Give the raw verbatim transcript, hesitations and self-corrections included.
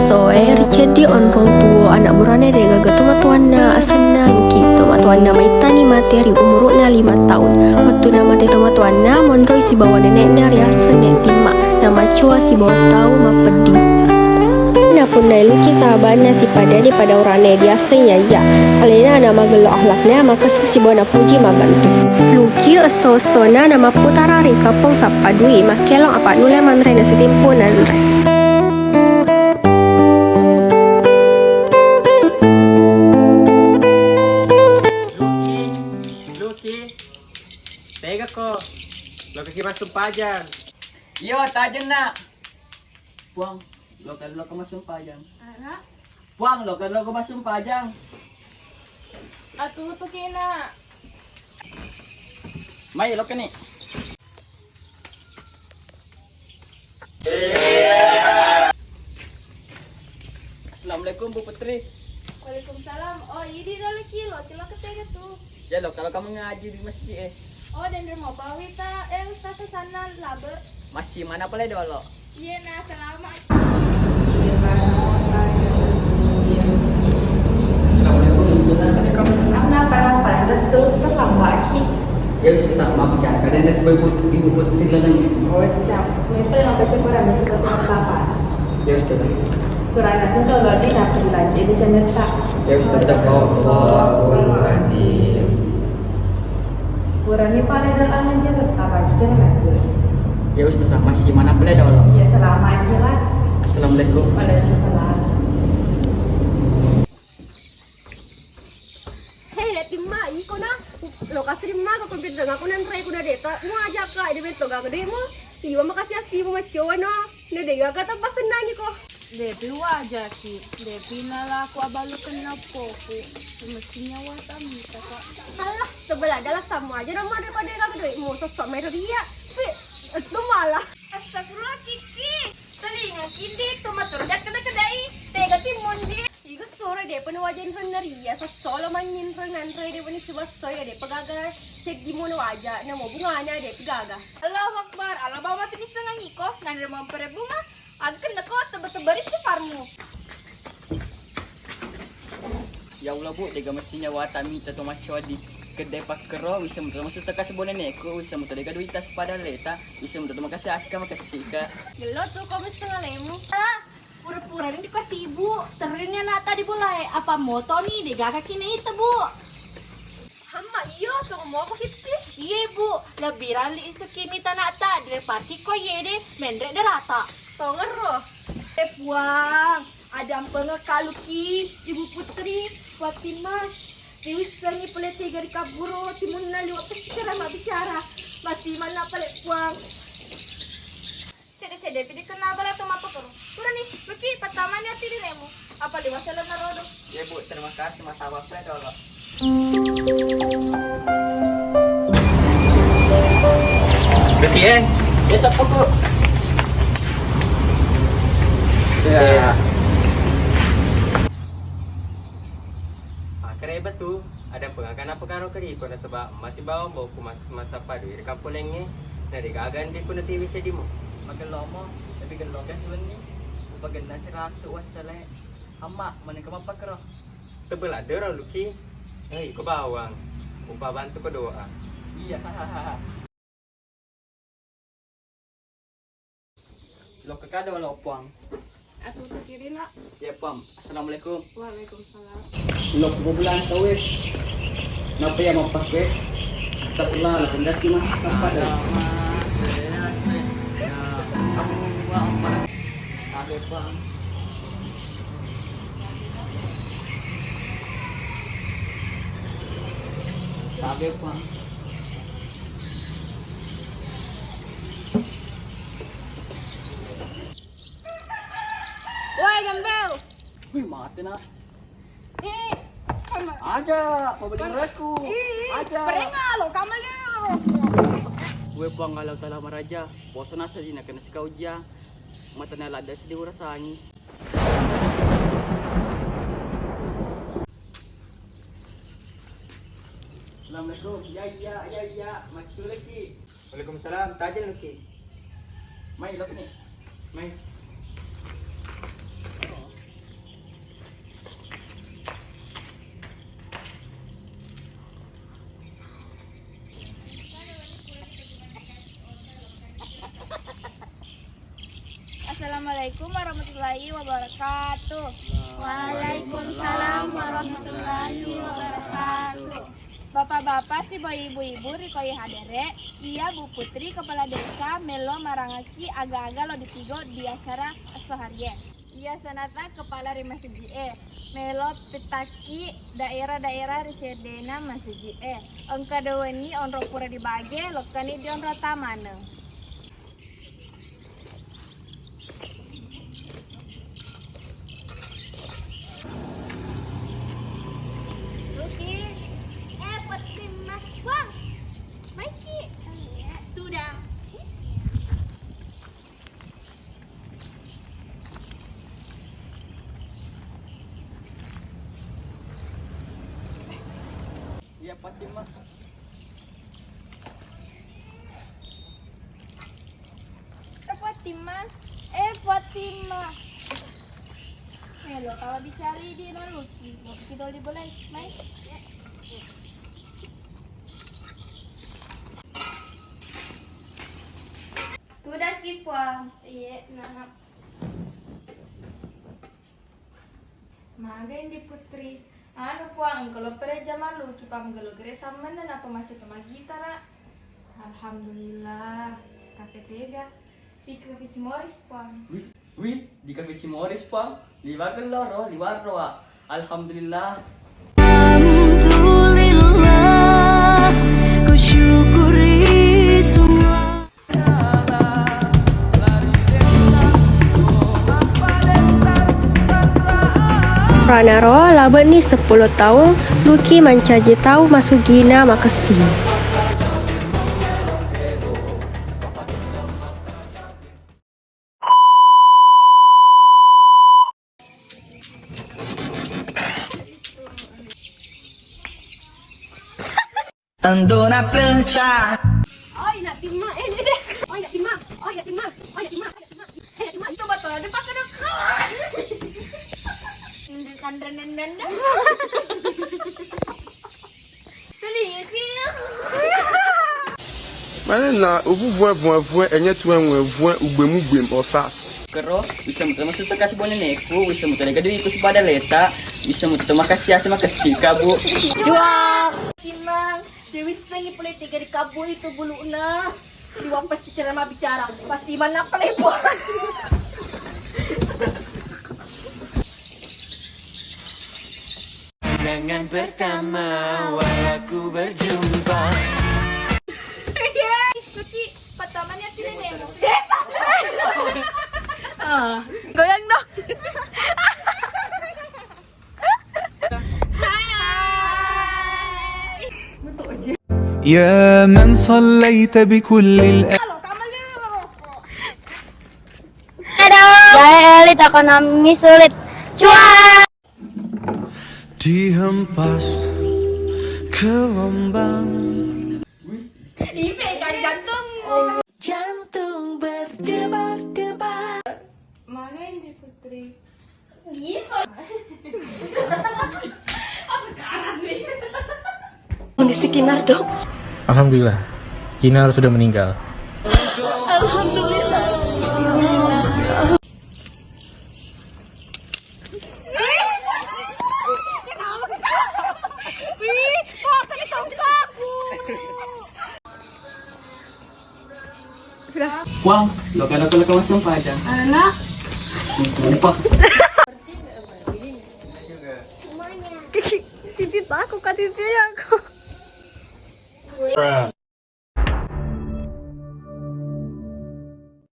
Soe riceddi onrong tuo, anak burane degaga tomatoanna, asenna Luki. Tomatoanna maittani mate ri umuru'na lima taung. Wettuna mate tomatoanna, monroi sibawa nene'na riaseng Nek Timma, namacoa sibawa tau mapeddi. Napunnai Luki sahabanna sipadani pada urane diaseng Yaya. Alena anak magello akhlakna, makessing sibawa napuji mabbantu. Luki esso-essona namapputara ri kampong sappa dui, makkelong apa nulle manre nasitempo nanre. Luki, Luki, tegako, lokaki massumpajang. Iyo, tajenna. Puang, loka-, loka massumpajang. Ara? Puang, loka-, loka massumpajang. Atutukina. Mai, lokani. Assalamualaikum, Bu Putri. Waalaikumsalam. Oh, idi dolo ki lo, tilo ketega tu. Ya lo, kalau kamu ngaji di masjid eh. Oh, dan rumah bawi ta, eh, Ustaz sana labe. Masih mana pale dolo? Iya, nah, selamat. Assalamualaikum, Ustazah. Waalaikumsalam. Napa, napa? Betul, terlambat ki. Ya, Ustazah, maaf, Cak. Kadang dari sebuah put-, ibu putri dalam. Oh, Cak. Mereka yang baca Quran dan suka surat apa? Ya, Ustazah. Surah Nas itu kalau di daftar lagi, baca nyata. Ya, Ustazah. Astagfirullahaladzim. Purani pale doang aja, apa aja lanjut. Ya, Ustazah, masih mana pale dolo? Iya, selama aja lah. Assalamualaikum. Waalaikumsalam. Hei, Nek Timma, iko na. Lokasi di mana? Komputer aku nanre ku na deta. Mau aja ka, di bentuk gak gede mau. Iya, makasih asimu macam mana? Na degaga tappa sennangi ko. Depi wajaki, depi nalaku abalu kenna poku. Mestinya wata mita, Kak. Alah, sebelah dalam sama aja nama daripada gak duitmu. Sosok mai ria. Fi, itu malah. Astagfirullah, Kiki. Telinga kindi tu matur dak keda-kedai. Tega timun je. Igu sore de penu wajan renneria. Sosolo manyin rengan re de penu siwasoi de pegaga. Cek gimana waja. Namo bunganya de pegaga. Allahu Akbar. Allah bawa mati bisa ngangiko. Nandre mampere bunga. Aga kennako tebbe-tebbe istighfarmu. Ya Allah, Bu, dega mesti nyawata mita to maccoa di kedai pakkero, wisseng muto masussa ka sebone neko, wisseng muto dega duita sepada leta, wisseng muto makasih asika, makasih ka. Gelo tu ko mesti ngalemu. Ah, pura-pura ni dikasih ibu, sering anakta di bolae, apa moto ni dega kaki ni itu, Bu. Hamma, iyo, tongeng moko Sitti. Iye, Bu, lebbi ralli isuki mita anakta, direparki ko iye de, menre de rata. Tongeng ro. Eh, Puang, adampengeng kaluki, Ibu Putri, Fatimah, diwissengi pole tega ri kabburo, timunna liwa pessera mabbicara. Masimanna pale, Puang. Cedde-cedde pi dikenna bala to mappakoro. Purani, Luki, pattamani ati ri nemu. Apa liwa seleng narodo. Iya, Bu, terima kasih, Mas Awak, saya dolo. Luki, eh. Ya, siapa, Bu? Ya. Pakkareba tu, ada pengakan apa karo keriko nasaba masih bawang bau ku mas-, masappa dui ri kampoleng e. Na degaga ndi ku natiwi seddimu. Magellomo, tapi gello gas wenni. Upagenna siratu wassale. Amma, manengka mappakero. Tebel adero Luki. Eh, iko bawang. Upabantu ko doa. Iya, hahaha. Lokka kada wala Puang. Aku pikirin, nak. Iya, Puang. Assalamualaikum. Waalaikumsalam. Lok bulan tawet. Napa ya mau pakai? Astagfirullah, lah pendaki mah. Tempat dah. Tabe, Puang. Tabe, Puang. Woi, gembel. Wih, mati, nak. Ih, sama. Aja, mau beli merahku. Ih, aja. Perengah lo, kamu lo. Weh, Puang Allah Ta'ala maraja. Poso nasa dina kena sika ujian. Matanya lada sedih urasangi. Assalamualaikum. Ya, iya, ya, iya. Macculeki. Waalaikumsalam. Tajeng Luki. Mai, Luki ni. Mai. Assalamualaikum warahmatullahi wabarakatuh. Waalaikumsalam warahmatullahi wabarakatuh. Bapak-bapak sibawa ibu-ibu ri koye hadere, iya Bu Putri, kepala desa, melo marangaki aga-aga lo ditigo di acara esso harie. Iya Sanata, kepala ri masiji'e, melo pettaki daerah-daerah ri ceddena masiji'e. Engka dua wenni onro pura dibage, lokkani di onro tamaneng. Luki. Eh, Fatimah. Wang. Maiki. Sudah. Iya, Fatimah. Eh, Fatimah. Eh, Fatimah. Eh, lo, kalau dicari di Luki, mau kita boleh, mai. Tudaki, Puang. Iya, nah. Magai ndi Putri. Anu Puang, engka lo pere jama Luki, pa magello gere sammenna, napa macca to magitara. Alhamdulillah, tapi tega. Di Cafe Cimoris, Puang. Wih, wih, di Cafe Cimoris, Puang. Liwa gelloro, liwa roa. Alhamdulillah. Alhamdulillah, ku syukuri semua. Ranaro labe'ni seppulo taung, Luki mancaji tau masugina makessing. Andona pecah. Oi, nak timma. Eh, dek, dek. Oi, nak timma. Oi, nak timma. Oi, nak timma. Oi, nak timma. Eh, nak timma. Coba tuh, ada pakai dong. Ini sandra nendang. Manenna uvu vuen vuen vuen, enye tuen vuen vuen, ugbem ugbem, osas. Kero, bisa mutu masussa kasi bonenekku, bisa mutu lega duiku sipada leta, bisa mutu makasih asa makasih kabu. Jual. Simang, siwissengi pole tiga di kabu itu bulu'na. Liwang pasti cara mabbicara, pasti manappa lepo. Dengan pertama awal aku berjumpa. Iya, Luki, pertamanya tidak nemu. Ah. Goyang dong. Hai. Ya man sallaita bi kullil. Halo, tambah dulu. Aduh. Gaya elit ekonomi sulit. Cuan. Dihempas ke lombang. Ipe kan jantung. Jantung berdebar-debar. Mana yang di Putri? Bisa. Oh, sekarang nih. Kondisi Kinar, Dok. Alhamdulillah, Kinar sudah meninggal. Alhamdulillah. Wih, kok kena tongkakku? Wang, lo kada kalau kau sempajang. Anak. Lupa. Titit aku, Kak, titit aku.